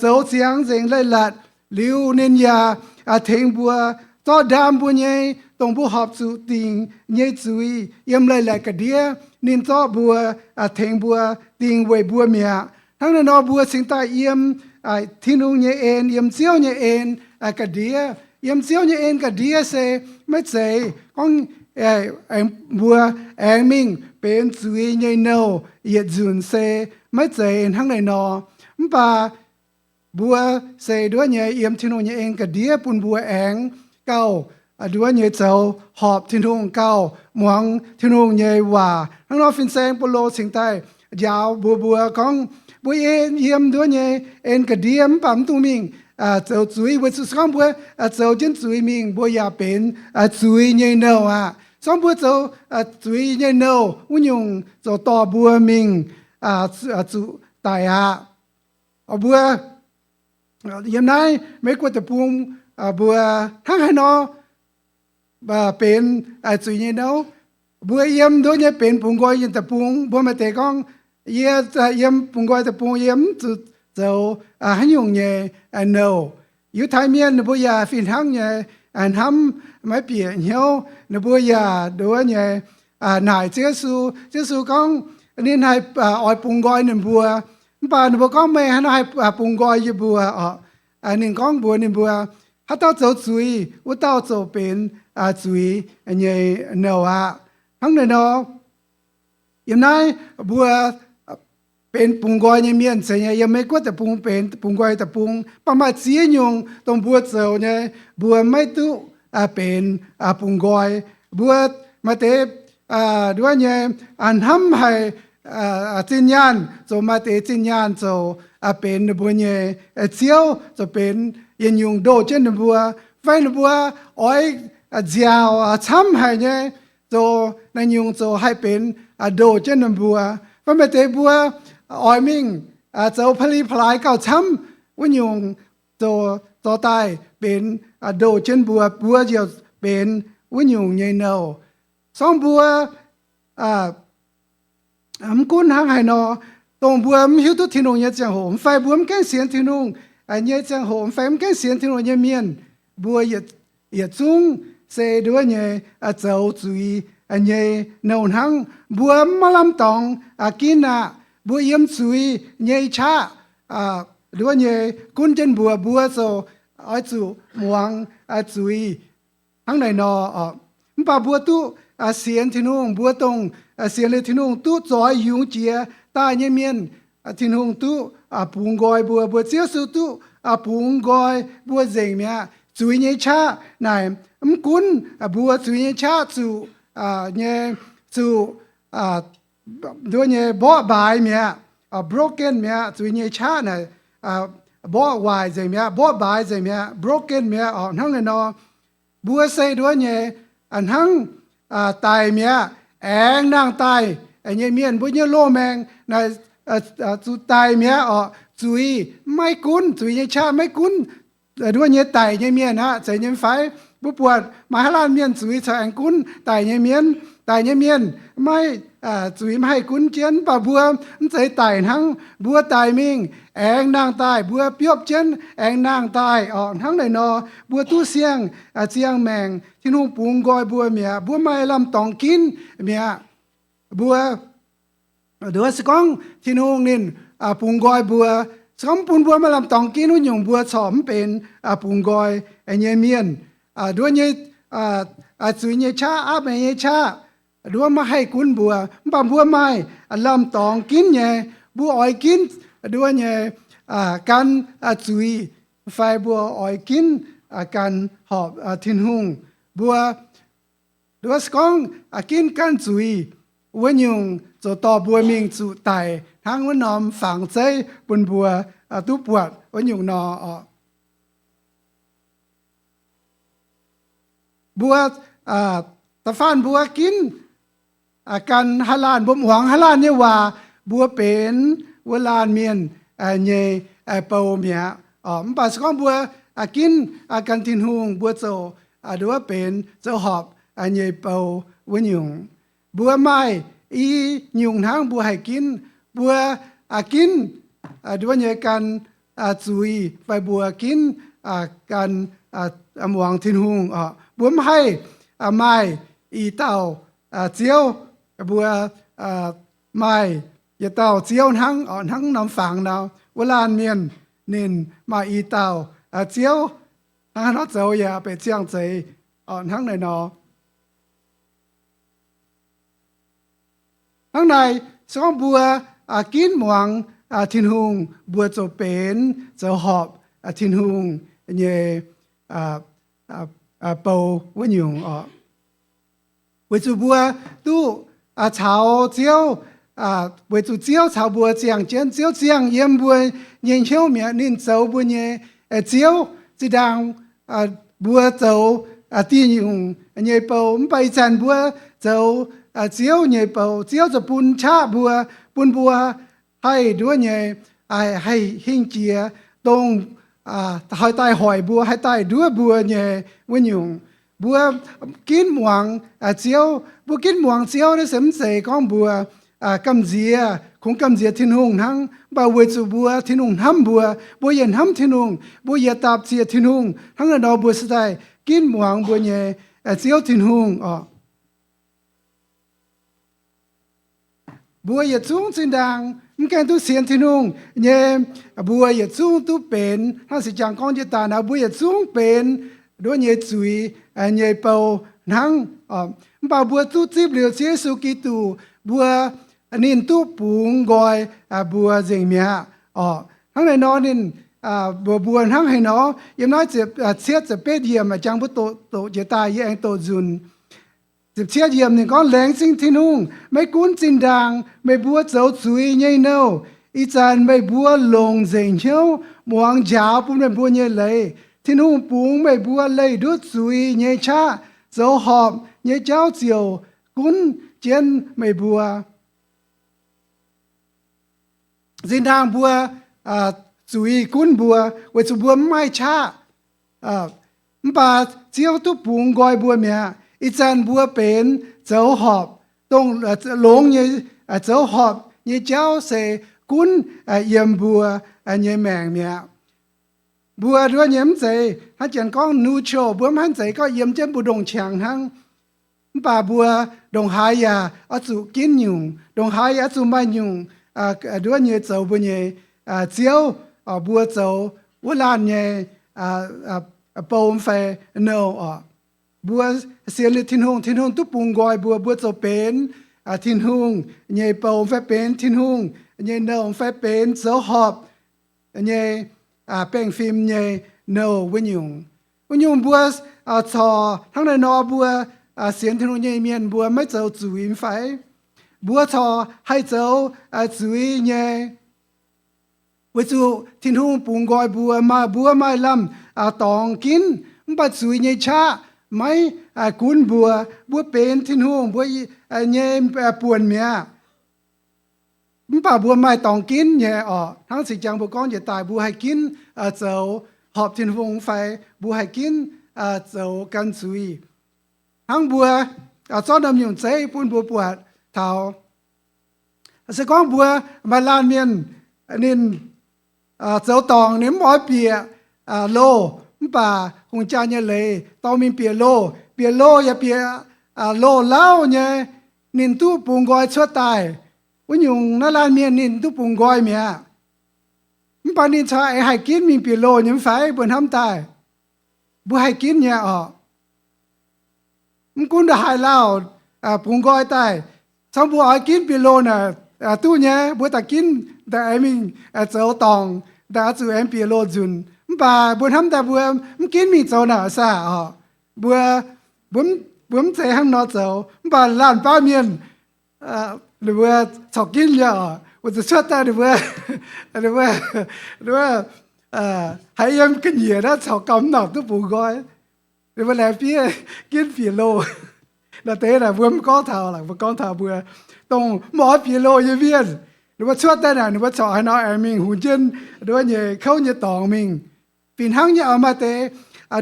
zoux ziangx nzengc leiz-latc liuz, ninh yaac tengx mbuo zorqv ndaam mbuo nyei, dongh mbuo horpc zuqc dingc nyei zuiz yiem leiz-latc ga'ndiev. Ninh zorqv mbuo, tengx mbuo dingc weic mbuo mi'aqv. Hnangv naaiv nor mbuo cingx daaih yiem Tin-Hungh nyei en, yiem Ziouv nyei en ga'ndiev. Yiem Ziouv nyei en ga'ndiev se maiv zeiz gorngv mbuo aengx mingh benx zuiz nyei nouh yietc nzunc, se maiv zeiz hnangv naaiv nor. Mv baac mbuo se nduov nyei yiem Tin-Hungh nyei en ga'ndiev bun mbuo aengx gauh nduov nyei zoux horpc Tin-Hungh, gauh muangx Tin-Hungh nyei waac. Hnangv nor fin-saeng Baulo cingx daaih njaaux mbuox mbuo gorngv, mbuo yiem nduov nyei en ga'ndiev mv baac mv dungx mingh zoux zuiz, weic zuqc se gorngv mbuo zoux jienv zuiz mingh, mbuo yaac benx zuiz nyei nouh aqv. Se gorngv mbuo zoux zuiz nyei nouh, wuov nyungc ziouc dorh mbuo mingh zuqc daic aqv. Mbuo yiem naaiv Meiv Guoqv deic-bung, mbuo hnangv haaix nor benx zuiz nyei nouh? Mbuo yiem nduov nyei benx bungx nqoi nyei deic-bung. Mbuo maaih deix gorngv, yie yiem bungx nqoi deic-bung, yie mv zuqc zoux haaix nyungc nyei nouh. Yiutai Mienh ninh mbuo yaac fih hnangv nyei hnamv maiv bieqc hnyouv. Ninh mbuo yaac nduov nyei naaic Ziouv Yesu. Ziouv Yesu gorngv ninh haih oix bungx nqoi ninh mbuo. Mv baac ninh mbuo gorngv, meih hnangv haaix nor haih bungx nqoi yie mbuo oc? Ninh gorngv mbuox ninh mbuo, haaix dauh zoux zuiz, wuov dauh ziouc benx zuiz nyei nouh aqv. Hnangv naaiv nor, Yiem naaiv mbuo benx bungx nqoi nyei mienh zeiz nyei, yiem Meiv Guoqv deic-bung benx bungx nqoi deic-bung, mv baac maaih ziex nyungc dongh mbuo zoux nyei, mbuo maiv duqv benx bungx nqoi. Mbuo maaih deix nduov nyei hnamv haic zinh nyaanh zoux, maaih deix zinh nyaanh zoux benx ninh mbuo nyei ziouv, zoux benx yietc nyungc ndoh jienv ninh mbuo, fai ninh mbuo oix nziaauc camv haic nyei, zoux naaiv nyungc zoux haih benx ndoh jienv ninh mbuo. Fai maaih deix mbuo oix mingh zoux pa'li pa'laaix gauh camv, wuov nyungc zoux, zoux daaih benx ndoh jienv mbuo, mbuo ziouc benx wuov nyungc nyei nouh. Sorng mbuo mv gunv hnangv haaix nor, dongh mbuo mv hiuv duqv Tin-Hungh nyei ziangh hoc, mv fai mbuo mv gaengh sienx Tin-Hungh nyei ziangh hoc, mv fai mv gaengh sienx Tin-Hungh nyei mienh, mbuo yietc zungv se nduov nyei zoux zuiz nyei nouh hnangv. Mbuo mv maaih lamh dorngx ginv aqv. Mbuo yiem zuiz nyei qaqv nduov nyei gunv jienv mbuo, mbuo ziouc oix zuqc muangx zuiz hnangv naaic nor oc. Mv baac mbuo duqv sienx Tin-Hungh, mbuo dongh sienx liuz Tin-Hungh duqv zoix yungz jiex daaih nyei mienh, Tin-Hungh duqv bungx nqoi mbuo, mbuo Ziouv Yesu duqv bungx nqoi mbuo nzengc mi'aqv. Zuiz nyei qaqv naaic mv gunv mbuo zuiz nyei qaqv zuqc nyei, zuqc nduov nyei mborqv mbaaix mi'aqv, broken mi'aqv. Zuiz nyei qaqv naaic mborqv waaic nzengc mi'aqv, mborqv mbaaix nzengc mi'aqv, broken mi'aqv oc. Hnangv naaic nor, mbuo se nduov nyei hnangv daic mi'aqv, aengx nangh daaih nyei mienh, mbuo nyei loz-maengc naaic zuqc daic mi'aqv oc. Zuiz maiv gunv, zuiz nyei qaqv maiv gunv nduov nyei daic nyei mienh aqv. Zeiz nyei fai? Mbuo buatc maaih haaix laanh mienh zuiz caux aengx gunv daic nyei mienh? Daic nyei mienh maiv, zuiz maiv haih gunv jienv. Mv baac mbuo mv zeiz daic hnangv. Mbuo daic mingh aengx nangh daaih, mbuo biopv jienv aengx nangh daaih oc. Hnangv naaic nor, mbuo duqv siang, ziangh maengc, Tin-Hungh bungx nqoi mbuo mi'aqv. Mbuo maaih lamh dorngx ginv mi'aqv. Mbuo nduov se gorngv Tin-Hungh ninh bungx nqoi mbuo, se gorngv mv bun mbuo maaih lamh dorngx ginv wuov nyungc, mbuo corc mv benx bungx nqoi nyei mienh. Nduov nyei zuiz nyei qaqv, aapv maengx nyei qaqv, nduov maiv haih gunv mbuo. Mv baac mbuo maaih lamh dorngx ginv nyei. Mbuo oix ginv nduov nyei gan zuiz, fai mbuo oix ginv gan horpc Tin-Hungh. Mbuo nduov se gorngv ginv gan zuiz wuov nyungc, zoux dorh mbuo mingh zuqc daic hnangv wuov norm fangx zeiv bun mbuo duqv buatc wuov nyungc nor oc. Mbuo da'faanh mbuo ginv gan haaix laanh, mbuo muangx haaix laanh nyei waac, mbuo benx wuov laanh mienh nyei bou mi'aqv. Mv baac se gorngv mbuo ginv gan Tin-Hungh, mbuo zoux nduov benx zoux horpc nyei bou wuov nyungc. Mbuo maaih i nyungc hnangv mbuo haih ginv. Mbuo ginv nduov nyei gan zuiz, fai mbuo ginv gan muangx Tin-Hungh oc. Mbuo mv haih maaih i dauh ziouv. Mbuo maaih yietc dauh ziouv hnangv oc. Hnangv norm fangx nor, wuov laanh mienh ninh maaih i dauh ziouv. Hnangv haaix nor zoux yaac benx ziangh zeiz oc. Hnangv naaic nor, hnangv naaic, se gorngv mbuo ginv muangx Tin-Hungh, mbuo zoux benx zoux horpc Tin-Hungh nyei bou wuov nyungc oc. Weic zuqc mbuo duqv caux Ziouv, weic zuqc Ziouv caux mbuo ziangh jienv. Ziouv ziangh yiem mbuo nyei hnyouv mi'aqv. Ninh zoux mbuo nyei Ziouv. Zinh ndaangc mbuo zoux diuh nyungc nyei bou, mv baac ih zanc mbuo zoux Ziouv nyei bou. Ziouv ziouc bun qaqv mbuo, bun mbuo haih nduov nyei, haih hingh jiex dongh haih daaih hoic mbuo, haih daaih nduov mbuo nyei wuov nyungc. Mbuo ginv muangx Ziouv. Mbuo ginv muangx Ziouv naaiv se mv zeiz gorngv mbuo gamh nziex, kungx gamh nziex Tin-Hungh hnangv, mv baac weic zuqc mbuo, Tin-Hungh hnamv mbuo, mbuo yietc hnamv Tin-Hungh, mbuo yietc dapc ziec Tin-Hungh, hnangv naaiv nor mbuo se daaih ginv muangx mbuo nyei Ziouv Tin-Hungh oc. Mbuo yietc zungv zinh ndaangc mv gaengh duqv sienx Tin-Hungh nyei, mbuo yietc zungv duqv benx, hnangv se jangx gorngv jiex daaih nor, mbuo yietc zungv benx nduov nyei zuiz nyei bou hnangv. Mv baac mbuo duqv zipv liuz Ziouv Yesu Giduc, mbuo ninh duqv bungx nqoi mbuo nzengc mi'aqv orqc. Hnangv naaiv nor ninh mbuox mbuo hnangv haaix nor, yiem naaiv ziepc cietv ziepc betv yiemc, jangx mbuo doqc doqc jiex daaih, yie aengx doqc nzunc. Ziepc cietv yiemc ninh gorngv, Laengz zingh Tin-Hungh, maiv gunv zinh ndaangh meih mbuo zoux zuiz nyei nouh, ih zanc meih mbuo longc nzengc hnyouv muangx njaaux bun meih mbuo nyei leiz. Tin-Hungh bungx meih mbuo leih ndutv zuiz nyei qaqv, zoux horpc nyei jauv ziouc gunv jienv meih mbuo. Zinh ndaangc mbuo zuiz gunv mbuo, weic zuqc mbuo mv maaih qaqv. Mv baac Ziouv duqv bungx nqoi mbuo mi'aqv. Ih zanc mbuo benx zoux horpc, dongh longx nyei, zoux horpc nyei jauv se gunv yiem mbuo nyei maengc mi'aqv. Mbuo nduov nyei mv zeiz hnangv janx gorngv neutral, mbuo mv hnangv zeiz gorngv yiem jienv mbu'ndongx qangx hnangv. Mv baac mbuo ndongc haaix yaac oix zuqc ginv nyungc, ndongc haaix yaac oix zuqc maaih nyungc nduov nyei zoux mbuo nyei ziouv, mbuo zoux wuov laanh nyei bou fai nouh orqc. Mbuo sienx liuz Tin-Hungh, Tin-Hungh duqv bungx nqoi mbuo, mbuo zoux benx Tin-Hungh nyei bou fai benx Tin-Hungh nyei nouh fai benx zoux horpc nyei baengh fim nyei nouh wuov nyungc. Wuov nyungc mbuo corc hnangv naaiv nor, mbuo sienx Tin-Hungh nyei mienh mbuo maiv zoux zuiz fai? Mbuo corc haih zoux zuiz nyei, weic zuqc Tin-Hungh bungx nqoi mbuo, maaih mbuo maaih lamh dorngx ginv, mv baac zuiz nyei qaqv maiv gunv mbuo. Mbuo benx Tin-Hungh mbuo nyei buonc mi'aqv. Mv baac mbuo maaih dorngx ginv nyei orqc. Hnangv cingx jangx mbuo gorngv njiec daaih, mbuo haih ginv zoux horpc Tin-Hungh fai mbuo haih ginv zoux gan zuiz. Hnangv mbuo zorqv norm nyungc zeiv bun mbuo buatc taux, se gorngv mbuo maaih laanh mienh ninh zoux dorngc, ninh mv oix bieqc loh, mv baac hungh jaa nyei leiz dorh mingh bieqc loh, bieqc loh yaac bieqc loh lauh nyei, ninh duqv bungx nqoi cuotv daaih. Wuov nyungc naaiv laanh mienh ninh duqv bungx nqoi mi'aqv. Mv baac ninh corc aengx haih ginv mingh bieqc loh nyei mv fai? Mbuo hnamv daaih, mbuo haih ginv nyei orqc. Mv gunv ndongc haaix lauh bungx nqoi daaih, caux mbuo oix ginv bieqc loh naaic duqv nyei, mbuo daaih ginv daaih aengx mingh zoux dorngc, daaih oix zuqc aengx bieqc loh nzunc. Mv baac mbuo hnamv daaih mbuo mv ginv mingh zoux naaic saah orqc? Mbuo, mbuo mv zeiz hnangv nor zoux. Mv baac laanh baamh mienh ninh mbuo corc ginv nyei orqc, weic zuqc cuotv daaih ninh mbuo, ninh mbuo, ninh mbuo haiz yiem ga'nyiec naaiv caux gauh mv nangc duqv bungx nqoi. Ninh mbuo laengz fiev ginv bieqc loh. Naaiv deix naaic mbuo mv gorngv taux lorqc, mbuo gorngv taux mbuo dongh mv oix bieqc loh nyei mienh. Ninh mbuo cuotv daaih naaic ninh mbuo corc haaix nor aengx mingh hungx jienv nduov nyei kouv nyei dorngx mingh. Fih hnangv nyei oc, maaih deix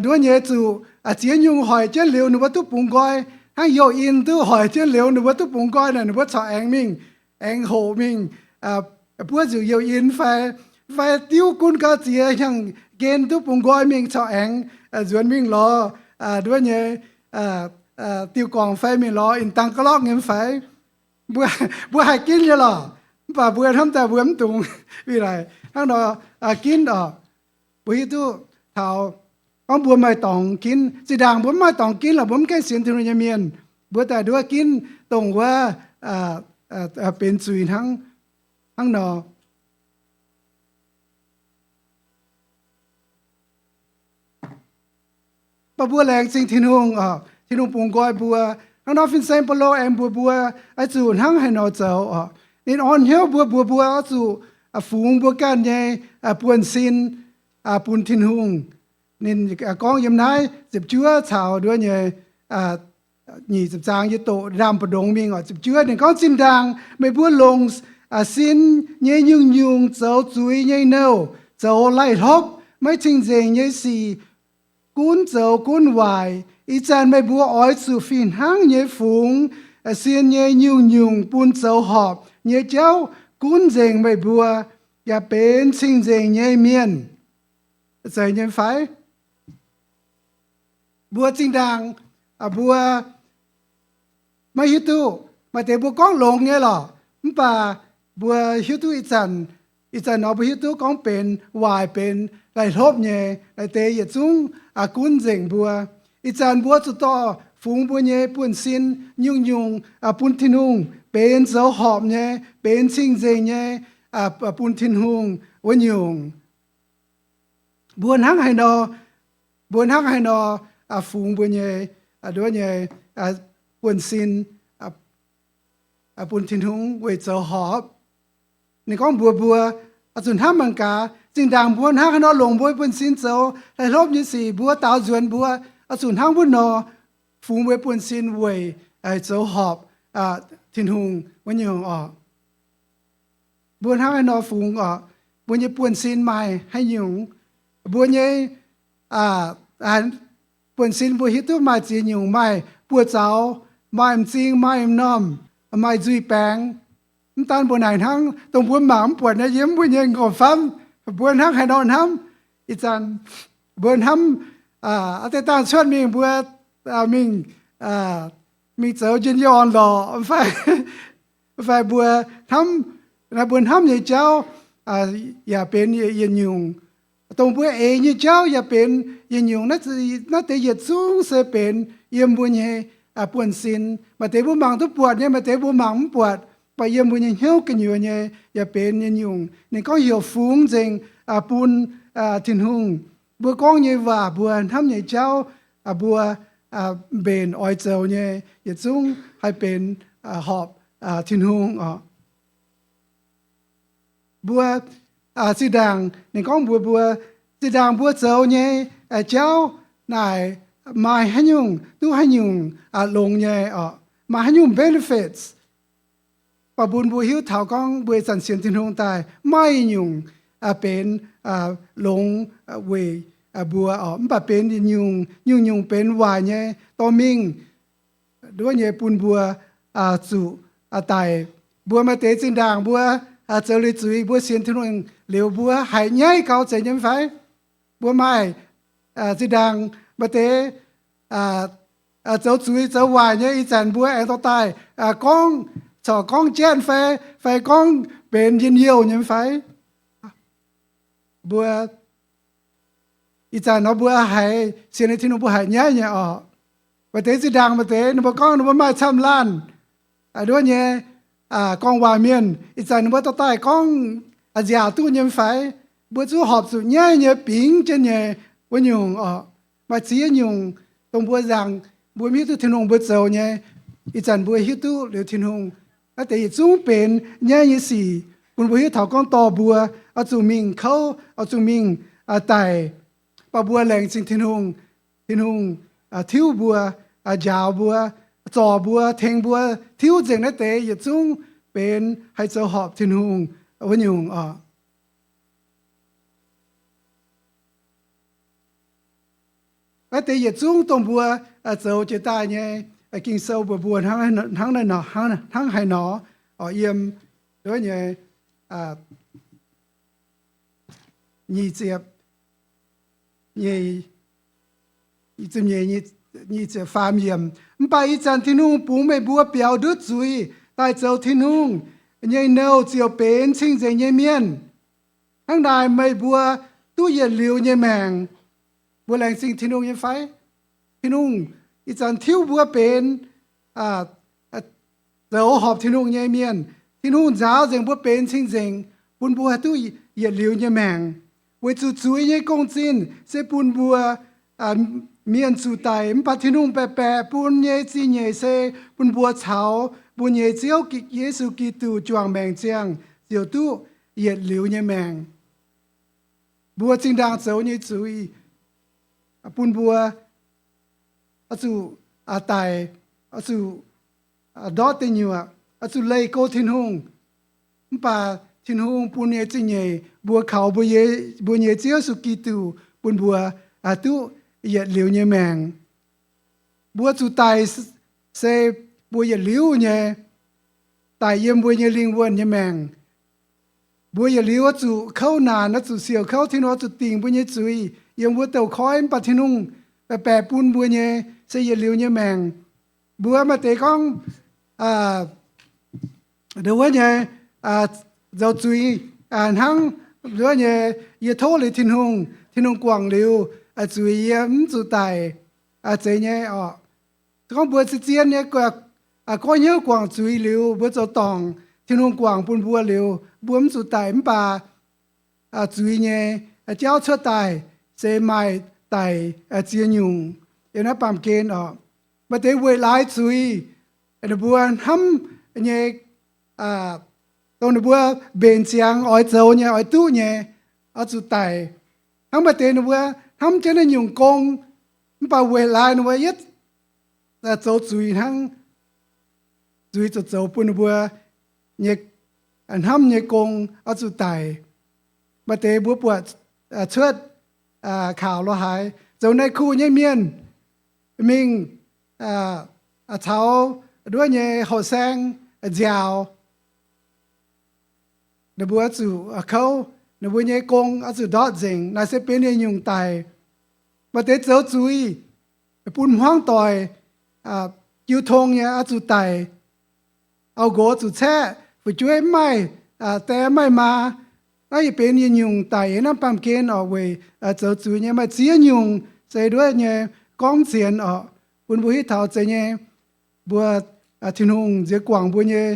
nduov nyei zuqc ziex nyungc hoic jienv liuz ninh mbuo duqv bungx nqoi, hnangv youh in duqv hoic jienv liuz ninh mbuo duqv bungx nqoi naaic, ninh mbuo corc aengx mingh, aengx hoqc mingh buov nzunc youh in fai, fai diuv gunv gauh ziex hnyangx gen duqv bungx nqoi mingh corc aengx nzuonx mingh lorz nduov nyei diuh guangc fai mingh lorz in dang ga'lorqv nyei mv fai? Mbuo, mbuo haih ginv nyei lorqc. Mv baac mbuo hnamv daaih mbuo mv dungx wih laaix hnangv nor ginv orqc. Mbuo hiuv duqv taux gorngv mbuo maaih dorngx ginv. Zinh ndaangc mbuo mv maaih dorngx ginv lorqc, mbuo mv gaengh sienx Tin-Hungh nyei mienh, mbuo daaih nduov ginv dongh wuov benx zuiz hnangv, hnangv nor. Mv baac mbuo laengz zingh Tin-Hungh, Tin-Hungh bungx nqoi mbuo. Hnangv nor fin-saeng Baulo aengx mbuox mbuo, oix zuqc hnangv haaix nor zoux. Ninh orn hnyouv mbuo, mbuox mbuo oix zuqc fungx mbuo ganh nyei buonv-sin bun Tin-Hungh. Ninh gorngv yiem naaiv ziepc juov caux nduov nyei nyic ziepc zaang yie doqc ndaamv-mbu'ndongx mingh oc. Ziepc juov ninh gorngv, Zinh ndaangc meih mbuo longc sin nyei nyungc-nyungc zoux zuiz nyei nouh, zoux laih hlopv maiv cing-nzengc nyei sic, gunv zoux gunv waaic. Ih zanc meih mbuo oix zuqc fih hnangv nyei fungx sin nyei nyungc-nyungc bun zoux horpc nyei jauv gunv nzengc meih mbuo, yaac benx cing-nzengc nyei mienh. Zeiz nyei fai? Mbuo zinh ndaangc mbuo maiv hiuv duqv, maaih deix mbuo gorngv longx nyei lorqc, mv baac mbuo hiuv duqv ih zanc, ih zanc nor mbuo hiuv duqv gorngv benx waaic, benx laih hlopv nyei, naaiv deix yietc zungv gunv nzengc mbuo. Ih zanc mbuo zuqc dorh fungx mbuo nyei buonv-sin nyungc-nyungc bun Tin-Hungh, benx zoux horpc nyei, benx cing-nzengc nyei, bun Tin-Hungh wuov nyungc. Mbuo hnangv haaix nor, mbuo hnangv haaix nor fungx mbuo nyei, nduov nyei, buonv-sin bun Tin-Hungh weic zoux horpc? Ninh gorngv mbuox mbuo, zuqc hnamv mangc gaax, zinh ndaangc mbuo hnangv haaix nor longc mbuo buonv-sin zoux haih hlopv nyei sic, mbuo daaux nzuonx mbuo zuqc hnangv wuov nor fungx mbuo buonv-sin weic zoux horpc Tin-Hungh wuov nyungc oc. Mbuo hnangv haaix nor fungx oc? Mbuo nyei buonv-sin maaih haaix nyungc? Mbuo nyei buonv-sin mbuo hiuv duqv maaih ziex nyungc, maaih buoz-zaux, maaih m'zing, maaih m'normh, maaih nzuih baengx. Mv daan mbuo naaic hnangv, dongh mbuo mangc mv buatc nyei yiem mbuo nyei nqorngv-famv, mbuo hnangv haaix nor hnamv. Ih zanc mbuo hnamv, aa, deix dangh cuotv mingh mbuo mingh, mingh zoux njien-youh orn-lorqc fai, fai mbuo hnamv, mbuo hnamv nyei jauv yaac benx yietc nyungc. Dongh mbuo eix nyei jauv yaac benx yietc nyungc. Naaiv deix yietc zungv se benx yiem mbuo nyei buonv-sin. Maaih deix mbuo mangc duqv buatc nyei, maaih deix mbuo mangc mv buatc, mv baac yiem mbuo nyei hnyouv gu'nyuoz nyei yaac benx yietc nyungc. Ninh gorngv heuc fungx nzengc bun Tin-Hungh. Mbuo gorngv nyei waac, mbuo hnamv nyei jauv, mbuo mbenc oix zoux nyei, yietc zungv haih benx horpc Tin-Hungh oc. Mbuo zinh ndaangc ninh gorngv mbuox mbuo, zinh ndaangc mbuo zoux nyei jauv naaic maaih haaix nyungc duqv haaix nyungc longx nyei oc, maaih haaix nyungc benefits, baac bun mbuo hiuv taux gorngv mbuo ih zanc sienx Tin-Hungh daaih maaih nyungc benx longx weic mbuo oc, mv baac benx nyungc-nyungc benx waaic nyei dorh mingh nduov nyei bun mbuo zuqc daic. Mbuo maaih deix zinh ndaangc mbuo zoux liuz zuiz, mbuo sienx Tin-Hungh liuz mbuo haiz nyaiv gaux zeiz nyei fai? Mbuo maaih zinh ndaangc maaih deix zoux zuiz zoux waaic nyei, ih zanc mbuo aengx dorh daaih gorngv, corc gorngv janv fai, fai gorngv benx njien-youh nyei fai? Mbuo ih zanc nor mbuo haiz sienx liuz Tin-Hungh mbuo haiz nyaiv nyei oc. Maaih deix zinh ndaangc maaih deix ninh mbuo gorngv ninh mbuo maaih camv laanh nduov nyei gorngv waac mienh, ih zanc ninh mbuo dorh daaih gorngv nziaauc duqv nyei fai? Mbuo zungv horpc zuqc nyaiv nyei bingx jienv nyei wuov nyungc oc. Maaih ziex nyungc dongh mbuo nzaangc mbuo mv hiuv duqv Tin-Hungh mbuo zoux nyei, ih zanc mbuo hiuv duqv liuz Tin-Hungh, naaiv deix yietc zungv benx nyaiv nyei sic, bun mbuo hiuv taux gorngv dorh mbuo oix zuqc mingh kouv, oix zuqc mingh daic. Baac mbuo laengz zingh Tin-Hungh, Tin-Hungh tiuv mbuo, njaaux mbuo, zorc mbuo, tengx mbuo tiuv nzengc naaiv deix yietc zungv benx haih zoux horpc Tin-Hungh wuov nyungc oc. Naaiv deix yietc zungv dongh mbuo zoux jiex daaih nyei Ging-Sou mbuox mbuo hnangv, hnangv naaiv nor, hnangv haaix nor oc, yiem nduov nyei nyic ziepc, nyic ziepc faam yiemc. Mv baac ih zanc Tin-Hungh bungx meih mbuo biaux ndutv zuiz daaih zoux Tin-Hungh nyei nouh ziouc benx cing-nzengc nyei mienh. Hnangv naaic meih mbuo duqv yietc liuz nyei maengc. Mbuo laengz zingh Tin-Hungh nyei fai? Tin-Hungh ih zanc tiuv mbuo benx zoux horpc Tin-Hungh nyei mienh. Tin-Hungh nzaaux nzengc mbuo benx cing-nzengc, bun mbuo haih duqv yietc liuz nyei maengc. Weic zuqc zuiz nyei gong-zinh se bun mbuo mienh zuqc daic, mv baac Tin-Hungh baeqc baeqc bun nyei zingh nyeic se bun mbuo caux mbuo nyei Ziouv Yesu Giduc juangc maengc ziangh ziouc duqv yietc liuz nyei maengc. Mbuo zinh ndaangc zoux nyei zuiz bun mbuo oix zuqc daic, oix zuqc ndortv deic nyuoqc, oix zuqc leih go Tin-Hungh. Mv baac Tin-Hungh bun nyei zingh nyeic mbuo kaux mbuo nyei Ziouv Yesu Giduc bun mbuo duqv yietc liuz nyei maengc. Mbuo zuqc daic se mbuo yietc liuz nyei, daic yiem mbuo nyei lingh wuonh nyei maengc. Mbuo yietc liuz oix zuqc kouv naanc, oix zuqc siouc kouv, Tin-Hungh oix zuqc dingc mbuo nyei zuiz yiem wuov douh koiv. Mv baac Tin-Hungh baeqc baeqc bun mbuo nyei se yietc liuz nyei maengc. Mbuo maaih deix gorngv nduov nyei zoux zuiz hnangv nduov nyei, yie tov liuz Tin-Hungh, Tin-Hungh guangc liuz zuiz yie mv zuqc daic, zeiz nyei oc. Se gorngv mbuo zien-zien nyei guaix, goiv hnyouv guangc zuiz liuz, mbuo zoux dorngc, Tin-Hungh guangc bun mbuo liuz, mbuo mv zuqc daic. Mv baac zuiz nyei jauv cuotv daaih se maaih daic ziex nyungc yiem naaiv baamh gen oc. Maaih deix weic laaix zuiz, ninh mbuo hnamv nyei, dongh ninh mbuo mbenc ziangx oix zoux nyei, oix duqv nyei, oix zuqc daic. Hnangv maaih deix ninh mbuo hnamv jienv naaiv nyungc gong, mv baac weic laaix ninh mbuo yietv zoux zuiz hnangv. Zuiz zoux zoux bun ninh mbuo nyei hnamv nyei gong oix zuqc daic. Maaih deix mbuo buatc cuotv kaux lo haaix, zoux naaiv kuh nyei mienh mingh caux nduov nyei houh saeng nziaaux, ninh mbuo zuqc kouv, ninh mbuo nyei gong oix zuqc ndortv nzengc. Naaiv se benx yietc nyungc daic. Maaih deix zoux zuiz bun hmuangv doic jiu tong nyei oix zuqc daic. Auv-nqox zuqc caeqv, fu'jueiv mv maaih die mv maaih maa. Naaiv yaac benx yietc nyungc daic yiem naaiv baamh gen oc, weic zoux zuiz nyei. Maaih ziex nyungc se nduov nyei gorngv zienx oc, bun mbuo hiuv taux zeiz nyei mbuo Tin-Hungh nziex guangc mbuo nyei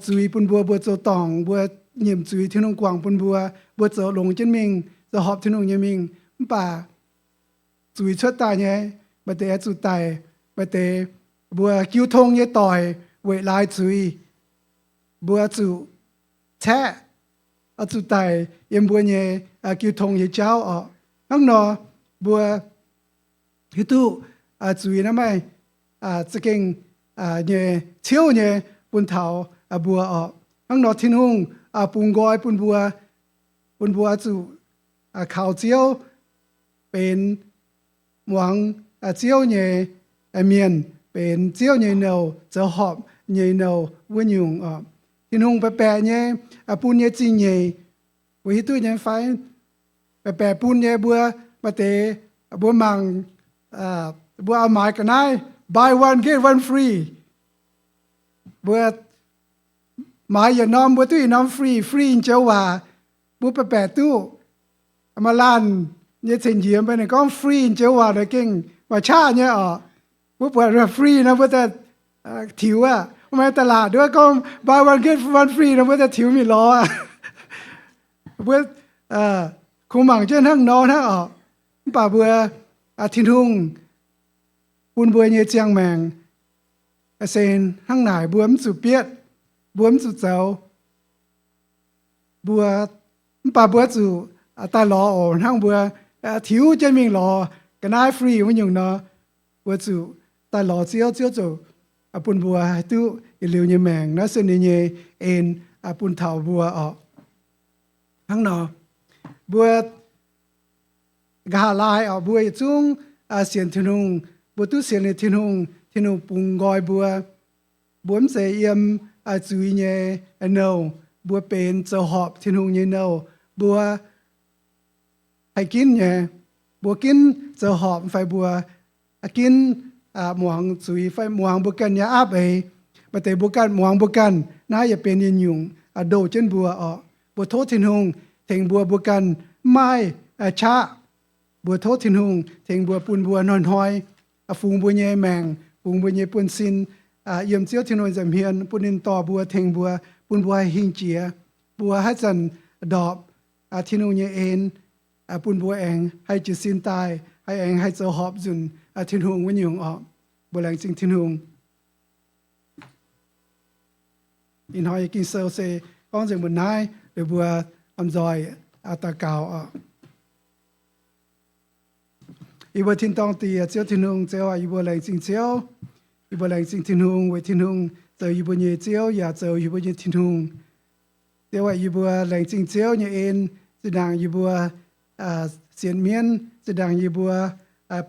zuiz bun mbuo, mbuo zoux dorngc, mbuo nyiemc zuiz, Tin-Hungh guangc bun mbuo, mbuo zoux longx jienv mingh, zoux horpc Tin-Hungh nyei mingh. Mv baac zuiz cuotv daaih nyei, maaih deix oix zuqc daic, maaih deix mbuo jiu tong nyei doic weic laaix zuiz, mbuo zuqc caeqv, oix zuqc daic yiem mbuo nyei jiu tong nyei jauv oc. Hnangv nor, mbuo hiuv duqv zuiz naaiv maaih za'gengh nyei ciouv nyei bun taux mbuo oc. Hnangv nor Tin-Hungh bungx nqoi bun mbuo, bun mbuo zuqc kaux Ziouv, benx muangx Ziouv nyei mienh, benx Ziouv nyei nouh, zoux horpc nyei nouh wuov nyungc oc. Tin-Hungh baeqc baeqc nyei bun nyei zingh nyeic, mbuo hiuv duqv nyei fai? Baeqc baeqc bun nyei, mbuo maaih deix mbuo mangc, mbuo oix maaiz ga'naaiv buy one get one free. Mbuo maaiz yietc norm mbuo duqv yietc norm free, free joux waac mbuo baeqc baeqc duqv. Maaih laanh nyei ceng-njiec mbuo ninh gorngv free joux waac naaic gengh maaih qaqv nyei oc. Mbuo buatc free nor mbuo daaih tiux aqv. Maaih da'laatc nduov gorngv buy one get one free nor mbuo daaih tiux mingh lorz aqv. Mbuo kungx mangc jienv hnangv nor hnangv oc. Mv baac mbuo, Tin-Hungh bun mbuo nyei ziangh maengc se hnangv naaic, mbuo mv zuqc bietv, mbuo mv zuqc zoux. Mbuo, mv baac mbuo zuqc daaih lorz oc, hnangv mbuo tiux jienv mingh lorz ga'naaiv free wuov nyungc nor, mbuo zuqc daaih lorz Ziouv, Ziouv ziouc bun mbuo haih duqv yietc liuz nyei maengc. Naaiv se ninh nyei en bun taux mbuo oc. Hnangv nor, mbuo nqa'haav laai oc, mbuo yietc zungv sienx Tin-Hungh, mbuo duqv sienx liuz Tin-Hungh, Tin-Hungh bungx nqoi mbuo. Mbuo mv zeiz yiem zuiz nyei nouh, mbuo benx zoux horpc Tin-Hungh nyei nouh. Mbuo haih ginv nyei, mbuo ginv zoux horpc fai mbuo ginv muangx zuiz fai muangx mbuo ganh nyei aapv-eix. Maaih deix mbuo ganh muangx mbuo ganh, naaiv yaac benx yietc nyungc ndoh jienv mbuo oc. Mbuo tov Tin-Hungh tengx mbuo, mbuo ganh mv maaih qaqv. Mbuo tov Tin-Hungh tengx mbuo, bun mbuo hnoi-hnoi fungx mbuo nyei maengc, fungx mbuo nyei buonv-sin yiem Ziouv Tin-Hungh nza'hmien, bun ninh dorh mbuo, tengx mbuo, bun mbuo haih hingh jiex. Mbuo haaix zanc ndorpc Tin-Hungh nyei en, bun mbuo aengx haih jiez sin daaih, haih aengx haih zoux horpc nzunc Tin-Hungh wuov nyungc oc. Mbuo laengz zingh Tin-Hungh. Ih hnoi Ging-Sou se gorngv nzengc mbuo naaiv, liuz mbuo lomh nzoih daux gaux oc. Yie mbuo tin-dorngh Diex, Ziouv Tin-Hungh, Ziouv aac, yie mbuo laengz zingh Ziouv. Yie mbuo laengz zingh Tin-Hungh weic Tin-Hungh zoux yie mbuo nyei Ziouv yaac zoux yie mbuo nyei Tin-Hungh. Ziouv aac, yie mbuo laengz zingh Ziouv nyei en, zinh ndaangc yie mbuo sienx mienv, zinh ndaangc yie mbuo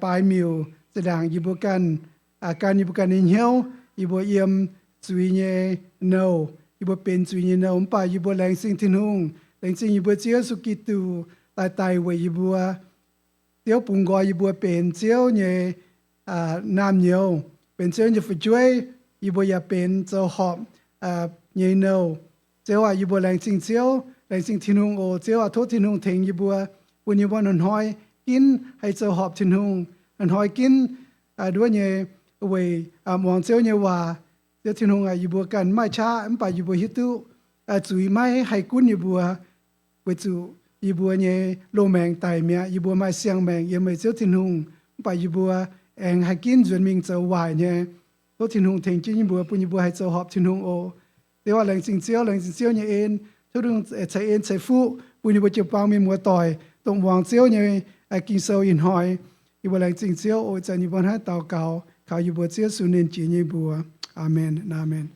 baaix miuc, zinh ndaangc yie mbuo ganh gan yie mbuo ganh nyei hnyouv, yie mbuo yiem zuiz nyei nouh, yie mbuo benx zuiz nyei nouh. Mv baac yie mbuo laengz zingh Tin-Hungh, laengz zingh yie mbuo Ziouv Yesu Giduc daaih daic weic yie mbuo. Ziouv bungx nqoi yie mbuo benx Ziouv nyei naamh nyouz, benx Ziouv nyei fu'jueiv. Yie mbuo yaac benx zoux horpc nyei nouh. Ziouv aac, yie mbuo laengz zingh Ziouv, laengz zingh Tin-Hungh oc. Ziouv aac, tov Tin-Hungh tengx yie mbuo, bun yie mbuo hnoi-hnoi ginv haih zoux horpc Tin-Hungh, hnoi-hnoi ginv nduov nyei weic muangx Ziouv nyei waac, Ziouv Tin-Hungh aac, yie mbuo ganh maaih qaqv mv baac yie mbuo hiuv duqv zuiz maiv haih gunv yie mbuo, weic zuqc yie mbuo nyei loz-maengc daic mi'aqv. Yie mbuo maaih siang-maengc yiem meih Ziouv Tin-Hungh, mv baac yie mbuo aengx haih ginv nzuonx mingh zoux waaic nyei. Tov Tin-Hungh tengx jienv yie mbuo, bun yie mbuo haih zoux horpc Tin-Hungh oc. Ziouv aac, laengz zingh Ziouv, laengz zingh Ziouv nyei en. Tov Tin-Hungh ceix en ceix fuqv bun yie mbuo jiu-baang mienh muoz-doic, dongh muangx Ziouv nyei Ging-Sou ih hnoi. Yie mbuo laengz zingh Ziouv oc. Ih zanc yie mbuo hnangv naaiv daux gaux kaux yie mbuo Ziouv Yesu ninh jiex nyei mbuox. Aamen. Aamen.